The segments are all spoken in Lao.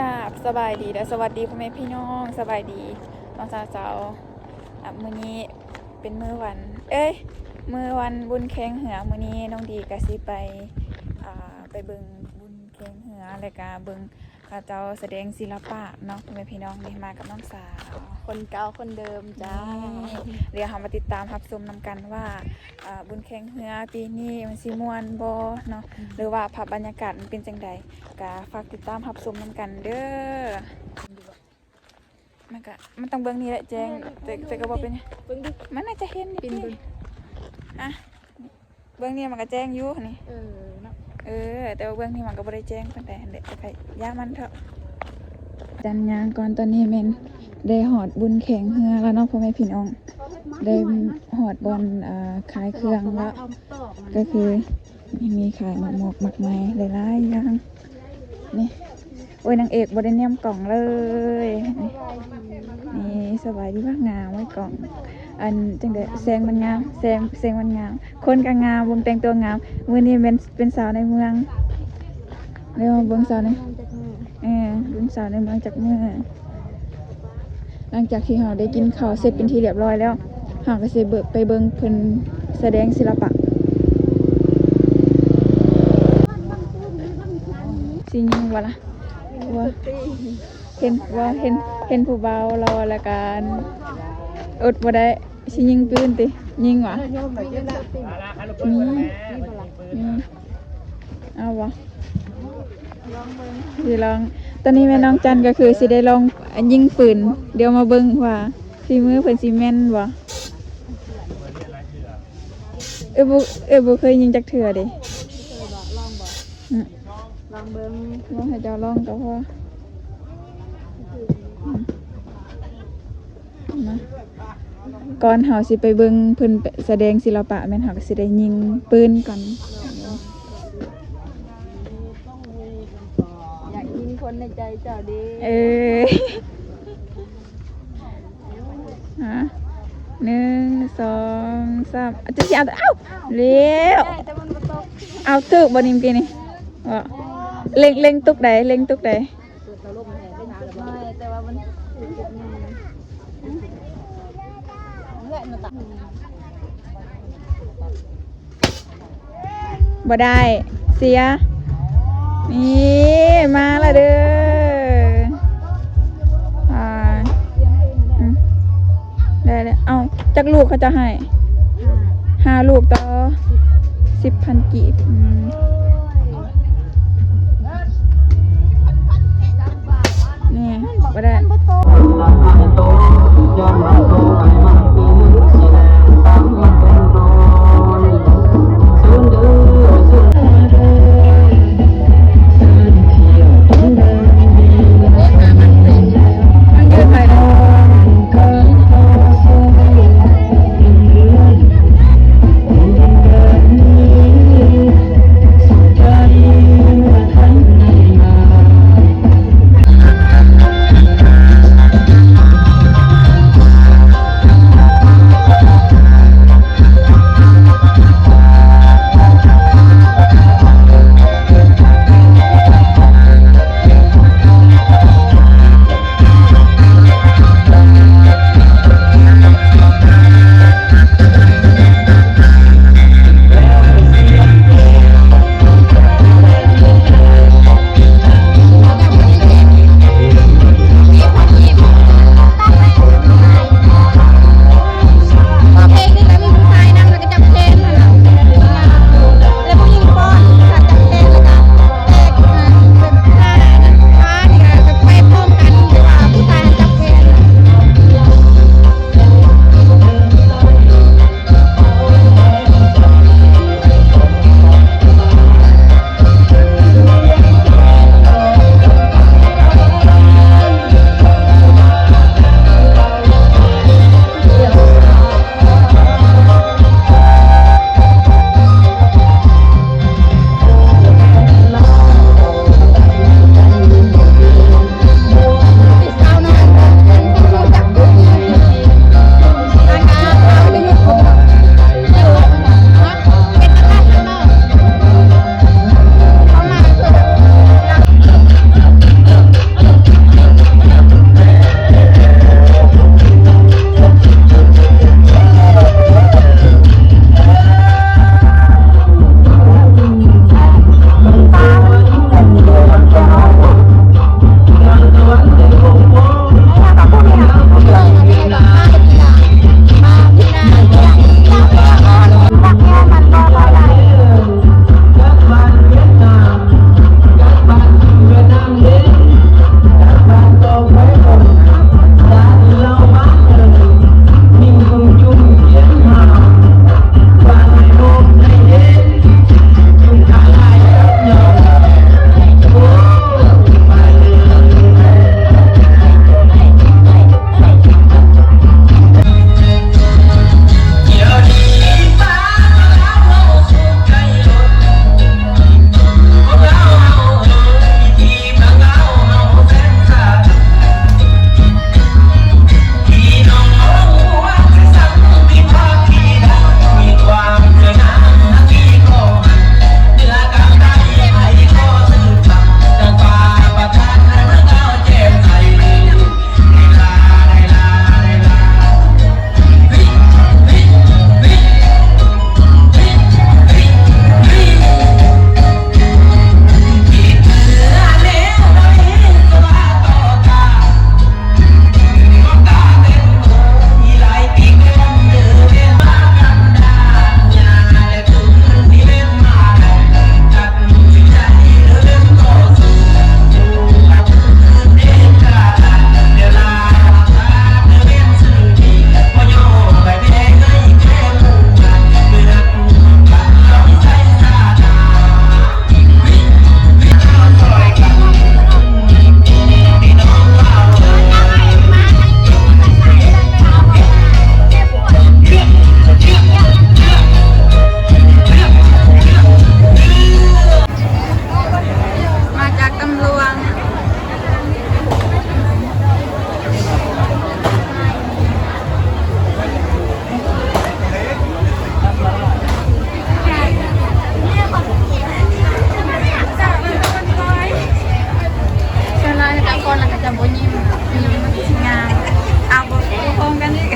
ກາບສະບາຍດີ ແລະ ສະຫວັດດີພໍ່ແມ່ພີ່ນ້ອງ ສະບາຍດີນ້ອງສາວເຈົ້າ. ອາ ມື້ນີ້ເປັນມື້ວັນ ເອີຍ ມື້ວັນບຸນແຂ່ງເຮືອ. ມື້ນີ້ນ້ອງດີກະຊິໄປ ອາ ໄປເບິ່ງບຸນແຂ່ງເຮືອ ແລະກະເບິ່ງເຂົາເຈົ້າສະແດງສິລະປະເນາະ ພໍ່ແມ່ພີ່ນ້ອງ. ນີ້ມາກັບນ້ອງສາວ ຄົນເກົ່າຄົນເດີມຈ້າ. ນີ້ ດຽວເຮົາມາຕິດຕາມຮັບຊົມນຳກັນວ່າ ອາ ບຸນແຂ່ງເຮືອປີນີ້ມັນຊິມ່ວນບໍ່ເນາະ ອືມ ຫຼືວ່າພາບບັນຍາກາດມັນເປັນຈັ່ງໃດ ກະຝາກຕິດຕາມຮັບຊົມນຳກັນເດີ. ມັນກະ ມັນຕ້ອງເບິ່ງນີ້ແຫຼະແຈ້ງ ແຕ່ ແຕ່ກະບໍ່ເປັນຫຍັງ ເບິ່ງດູ ມັນໜ້າຈະເຫັນຢູ່ຕິ ອ່ະ ເບິ່ງນີ້ມັນກະແຈ້ງຢູ່ນີ້ ເອີເນາະ ເອີ ແຕ່ວ່າເບື້ອງນີ້ມັນກະບໍ່ໄດ້ແຈ້ງປານໃດຫັ້ນແຫຼະ ແຕ່ກະຢ່າມັນເຖາະ. ຈັນຍ່າງກ່ອນ ຕອນນີ້ແມ່ນໄດ້ຮອດບຸນແຂ່ງເຮືອແລ້ວເນາະ ພໍ່ແມ່ພີ່ນ້ອງ ໄດ້ຮອດບ່ອນ ເອີ ຂາຍເຄື່ອງແລ້ວ ກະຄື ມີຂາຍໝາກໝອກໝາກໄມ້ຫຼາຍໆຢ່າງ ນີ້ ໂອ້ຍ ນາງເອກບໍ່ໄດ້ແນມກ້ອງເລີຍ ນີ້ ສະບາຍດີ ວ່າງາມໄວ້ກ້ອງ ອັນ ຈັ່ງໃດ ແສງມັນງາມ ແສງ ແສງມັນງາມ ຄົນກະງາມ ວົງແຕ່ງຕົວງາມ. ມື້ນີ້ແມ່ນເປັນສາວໃນເມືອງ ເດີ ເບິ່ງສາວໃນ ເອີ ເບິ່ງສາວໃນເມືອງຈັກມື້. ຫຼັງຈາກທີ່ເຮົາໄດ້ກິນເຂົ້າເສັດເປັນທີ່ລຽບຮ້ອຍແລ້ວ ເຮົາກະຊິໄປເບິ່ງເພິ່ນສະແດງສິລະປະ. ຊິຍິງບໍ່ລະ? ບໍ່ ເຫັນ ບໍ່ ເຫັນ ເຫັນຜູ້ບ່າວລາວລະກະ ອົດບໍ່ໄດ້ ຊິຍິງປືນຕິ? ຍິງຫວາ? ມີ ອືມ ເອົາຫວາ? ຊິລອງ ຕອນນີ້ແມ່ນ້ອງຈັນກະຄືຊິໄດ້ລອງຍິງປືນ ດຽວມາເບິ່ງວ່າຝີມືເພິ່ນຊິແມ່ນບໍ່? ເອີຍ ບໍ່ ເອີຍ ບໍ່ເຄີຍຍິງຈັກເທື່ອເດ. ອືມ ລອງເບິ່ງ ລອງໃຫ້ເຈົ້າລອງກະພໍ. ມາ ກ່ອນເຮົາຊິໄປເບິ່ງເພິ່ນສະແດງສິລະປະ ແມ່ນເຮົາກະຊິໄດ້ຍິງປືນກ່ອນ. ຢາກຍິງຄົນໃນໃຈເຈົ້າເດ. ເອີ ຮະ ໜຶ່ງ ສອງ ສາມ ອາ ເຈົ້າຊິເອົາ ເອົ້າ ແລ້ວ ເອົາ ຖືກບໍ່ນີ້ເມື່ອກີ້ນີ້? ເລັງ ເລັງຕຸກໃດ ເລັງຕຸກໃດ? ບໍ່ໄດ້ ເສຍ. ນີ້ ມາລະເດີ ອາ ອືມ ໄດ້ແລ້ວ. ເອົ້າ ຈັກລູກເຂົາເຈົ້າໃຫ້? ຫ້າ ຫ້າລູກຕໍ່ ສິບພັນກີບ ອືມ. ນີ້ ບໍ່ໄດ້. ມັນຢືນໄປເລີຍ. ບໍ່ຍິ້ມ ບໍ່ຍິ້ມມັນຊິງາມ. ເອົາ ບໍ່ ບໍ່ພ້ອມກັນອີກ.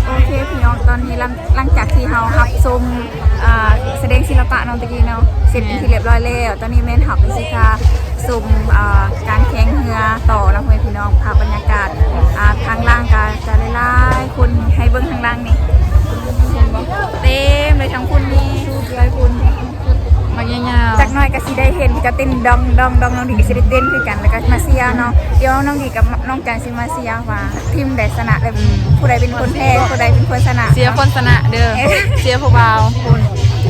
ໂອເຄພີ່ນ້ອງ ຕອນນີ້ຫຼັງ ຫຼັງຈາກທີ່ເຮົາຮັບຊົມ ອ່າ ສະແດງສິລະປະເນາະ ຕະກີ້ເນາະ ເສັດເປັນທີ່ລຽບຮ້ອຍແລ້ວ. ຕອນນີ້ແມ່ນເຮົາກໍຊິພາຊົມ ອ່າ ການແຂ່ງເຮືອຕໍ່ເນາະ ພໍ່ແມ່ພີ່ນ້ອງ. ພາບບັນຍາກາດ ອ່າ ທາງລ່າງກໍຈະຫຼາຍໆຄົນ ໃຫ້ເບິ່ງທາງລ່າງນີ້ ເຫັນບໍ່ ເຕັມເລີຍ. ທາງພຸ້ນມີຫຼາຍຄົນ ບັກຍາວໆ ຈັກໜ້ອຍກໍຊິໄດ້ເຫັນ ຈະເຕັ້ນດອງໆ ນ້ອງດີກໍຊິໄດ້ເຕັ້ນຄືກັນ ແລ້ວກໍມາເຊຍເນາະ. ດຽວນ້ອງດີກັບນ້ອງຈັນຊິມາເຊຍວ່າທີມໃດຊະນະ ແລະ ອືມ ຜູ້ໃດເປັນຄົນແພ້ ຜູ້ໃດເປັນຄົນຊະນະ. ເຊຍຄົນຊະນະເດີ ເຊຍຜູ້ບ່າວພຸ້ນ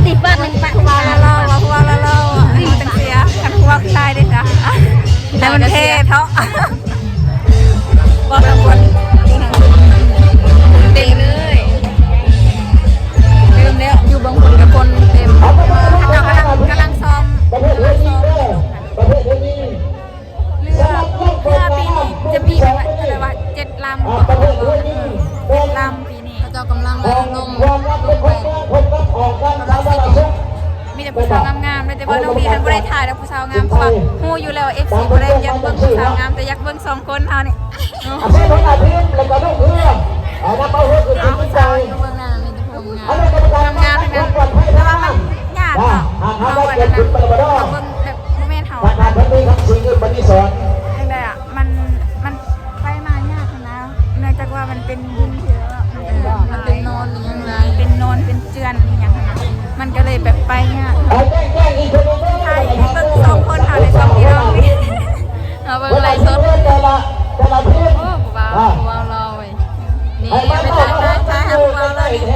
ຕິດບາດໜຶ່ງບາດ ຜູ້ບ່າວຫຼໍ່ໆ ຜູ້ບ່າວຫຼໍ່ໆ ເຮົາຕ້ອງເຊຍ ຄັນຜູ້ບ່າວຜູ້ຊາຍເດ້ຊະ ໃຫ້ມັນແພ້ເທາະ. ບໍ່ທຸກຄົນ ເຕັມເລີຍ ເລີ່ມແລ້ວ ຢູ່ເບື້ອງບົນກັບຄົນເຕັມ ເຂົາເຈົ້າກຳລັງ ກຳລັງຊ້ອມ ກຳລັງຊ້ອມ ເຮືອ ເຮືອປີນີ້ຈະມີປະມານ ເຂົາເອີ້ນວ່າເຈັດລຳ ເຈັດລຳປີນີ້ ເຂົາເຈົ້າກຳລັງລົງ ລົງໄປ ມີແຕ່ຜູ້ສາວງາມໆເລີຍ ແຕ່ວ່ານ້ອງດີຫັ້ນບໍ່ໄດ້ຖ່າຍດອກ ສາວງາມ ເພາະວ່າຮູ້ຢູ່ແລ້ວວ່າເອັຟຊີບໍ່ໄດ້ຢາກເບິ່ງຜູ້ສາວງາມ ແຕ່ຢາກເບິ່ງສອງຄົນເຮົານີ້ ເອົາ ຜູ້ສາວຢູ່ເບື້ອງໜ້າມີແຕ່ຜູ້ງາມ ງາມໆ ທັງນັ້ນ ແຕ່ວ່າມັນຍາກເນາະ ເຮົາອັນນັ້ນນະ ເຮົາເບິ່ງແບບ ບໍ່ແມ່ນເຮົາອັນນັ້ນ ຈັ່ງໃດອະ ມັນ ມັນໄປມາຍາກຫັ້ນນະ ເນື່ອງຈາກວ່າມັນເປັນດິນທີ່ແບບວ່າ ເອີ ມັນເປັນໜອນອີ່ຫຍັງຫຼາຍ ເປັນໜອນເປັນເຈື່ອນອີ່ຫຍັງຫັ້ນນະ ມັນກໍເລີຍແບບໄປຍາກ. ສຸດທ້າຍເບິ່ງສອງຄົນເຮົາໄດ້ສອງພີ່ນ້ອງນີ້ ເຮົາເບິ່ງໄລຟ໌ສົດ ໂອ້ ຜູ້ບ່າວ ຜູ້ບ່າວຫຼໍ່ເວີຍ ນີ້ ໄປ ໄປ ໄປ ຫາຜູ້ບ່າວຫຼໍ່ນີ້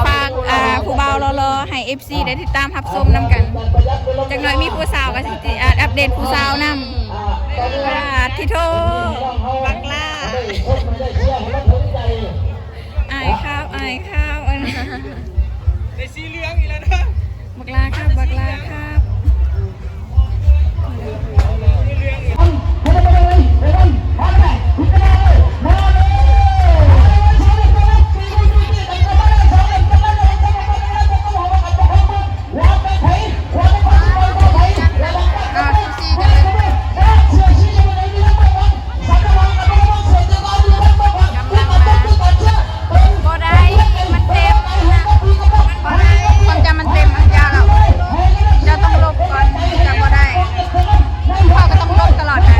ຝາກ ອ່າ ຜູ້ບ່າວຫຼໍ່ໆ ໃຫ້ເອັຟຊີໄດ້ຕິດຕາມຮັບຊົມນຳກັນ ຈັກໜ້ອຍມີຜູ້ສາວກໍຊິ ອ່າ ອັບເດດຜູ້ສາວນຳ. ປາດທິໂທ ບັກຫຼ້າ ອາຍຄາບ ອາຍຄາບ ໄດ້ສີເຫຼືອງອີກແລ້ວເດີ ບັກຫຼ້າຄາບ ບັກຫຼ້າຄາບ. ບໍ່ໄດ້ ມັນເຕັມ ມັນບໍ່ໄດ້ ຄວາມຈຳມັນເຕັມ ມັນຍາວແລ້ວ ເຈົ້າຕ້ອງລົບກ່ອນ ມັນຈະບໍ່ໄດ້ ເຮົາກໍຕ້ອງລົບຕະຫຼອດນະ.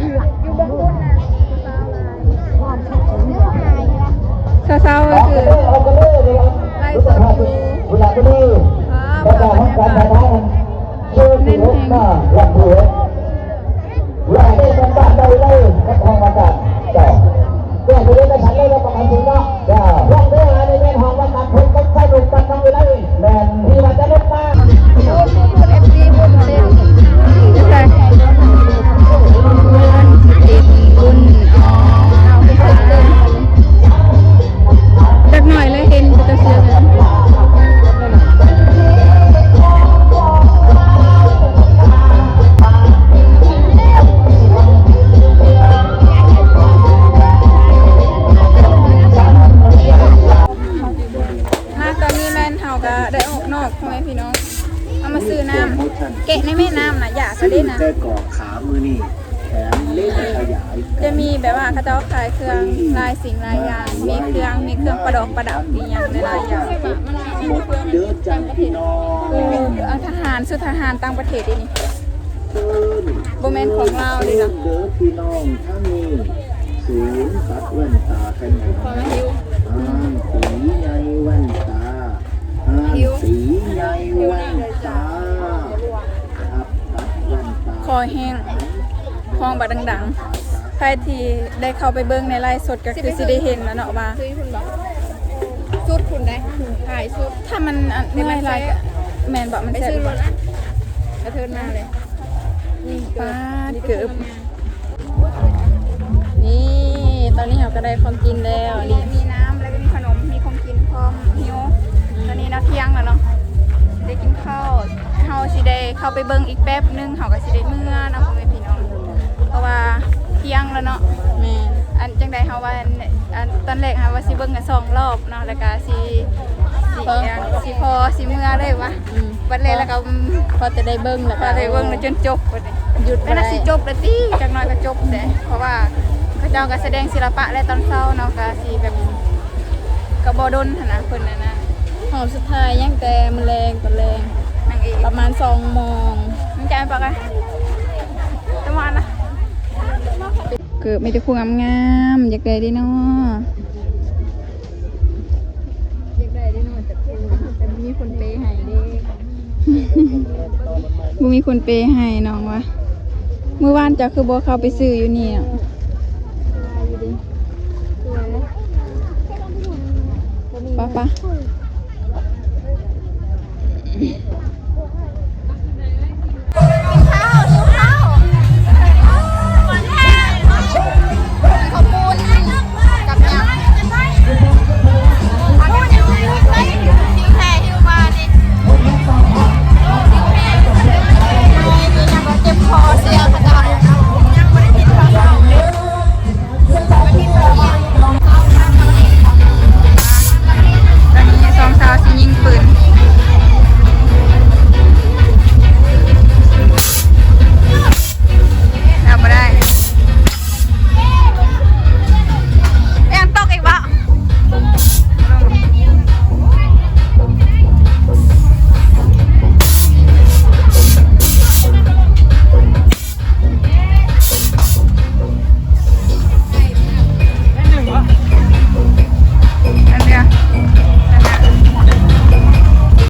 ຢູ່ເບື້ອງບົນນະ ຊາວໆ ກໍຄືໄລຟ໌ສົດຢູ່ ວ້າວ ພາບັນຍາກາດ ແໜ້ນແຮງ. ວ່າໄດ້ເປັນບ້ານໃດເລີຍກັບຫ້ອງອາກາດເຈົ້າ ແກ້ໄຂເອກະສັນເລີຍ ແລ້ວປະກັນເຖິງເນາະ ເຈົ້າ ຫ້ອງເດີ ອັນນີ້ແມ່ນຫ້ອງວ່າການເພິ່ນຕ້ອງໃຊ້ລົດບັດນ້ອງວິໄລ ແມ່ນທີ່ວ່າຈະລົງມາ ເອັຟຊີບຸນເດ້ ຈັກໜ້ອຍແລ້ວເຫັນເປັນຕາເຊື່ອ. ມາຕອນນີ້ແມ່ນເຮົາກະໄດ້ອອກນອກ ພໍ່ແມ່ພີ່ນ້ອງ ເຮົາມາຊື້ນ້ຳ ແກະໃນແມ່ນ້ຳນະ ຢາກກະເດ້ນະ ແຕ່ກໍຂາມື້ນີ້ ຈະມີແບບວ່າເຂົາເຈົ້າຂາຍເຄື່ອງຫຼາຍສິ່ງຫຼາຍຢ່າງ ມີເຄື່ອງ ມີເຄື່ອງປະດັບ ປະດັບອີ່ຫຍັງຫຼາຍໆຢ່າງ ເດີຈ້າພີ່ນ້ອງ ເອີ ເອົາທະຫານ ຊຸດທະຫານຕ່າງປະເທດເດນີ້ ບໍ່ແມ່ນຂອງລາວເດນະ ເດີພີ່ນ້ອງ ທາງນີ້ສູນຕັດແວ່ນຕາຂະຫຍັງ ຫ້າງຕີໃຫຍ່ແວ່ນຕາ ຫ້າງຕີໃຫຍ່ແວ່ນຕາ ຄອແຫ້ງ ຮ້ອງບັກດັງໆ ໃຜທີ່ໄດ້ເຂົ້າໄປເບິ່ງໃນໄລຟ໌ສົດກໍຄືຊິໄດ້ເຫັນແລ້ວເນາະວ່າ ສຸດພຸ້ນໃດ໋ ທ້າຍສຸດ ຖ້າມັນ ອັນ ເມື່ອຍຫຼາຍ ແມ່ນບໍ່ ມັນແຊບ ກະເທີນມາເລີຍ ນີ້ ປາດ ເກີບ ນີ້ ຕອນນີ້ເຮົາກໍໄດ້ຂອງກິນແລ້ວ ນີ້ ມີນ້ຳ ແລ້ວກໍມີຂະໜົມ ມີຂອງກິນພ້ອມ ຫິວ ຕອນນີ້ເນາະ ທ່ຽງແລ້ວເນາະ ໄດ້ກິນເຂົ້າ ເຮົາຊິໄດ້ເຂົ້າໄປເບິ່ງອີກແປັບໜຶ່ງ ເຮົາກໍຊິໄດ້ເມືອເນາະ ພໍ່ແມ່ພີ່ນ້ອງ ເພາະວ່າທ່ຽງແລ້ວເນາະ ແມ່ນ ອັນ ຈັ່ງໃດເຮົາວ່າ ອັນ ຕອນແລກເຮົາວ່າຊິເບິ່ງກັນສອງລອບເນາະ ແລ້ວກໍຊິ ຊິ ຊິພໍ ຊິເມືອເລີຍວ່າ ອືມ ບັດແລກແລ້ວກໍ ພໍຈະໄດ້ເບິ່ງແລ້ວ ພໍໄດ້ເບິ່ງແລ້ວຈົນຈົບ ຢຸດບໍ່ໄດ້ ແຕ່ໜ້າຊິຈົບແລ້ວຕິ ຈັກໜ້ອຍກໍຈົບແຫຼະ ເພາະວ່າເຂົາເຈົ້າກໍສະແດງສິລະປະແລ້ວຕອນເຊົ້າເນາະ ກໍຊິແບບ ກໍບໍ່ດົນຫັ້ນນະ ເພິ່ນຫັ້ນນະ ຮອບສຸດທ້າຍຍັງແຕ່ມື້ແລງ ຕອນແລງ ນາງເອກ ປະມານສອງໂມງ ມັນຈະໄປປະກັນ ປະມານນະ ເກີບມີແຕ່ຜູ້ງາມໆ ຢາກໄດ້ເດ້ເນາະ. ຢາກໄດ້ເດ້ເນາະ ຈັກຜູ້ ແຕ່ບໍ່ມີຄົນເປໃຫ້ເດ້ ບໍ່ມີຄົນເປໃຫ້ນ້ອງວ່າ ມື້ວານເຈົ້າຄືບໍ່ເຂົ້າໄປຊື້ຢູ່ນີ້ເນາະ ວ່າຢູ່ເດ້ ສວຍເລີຍ ປະ ປະ.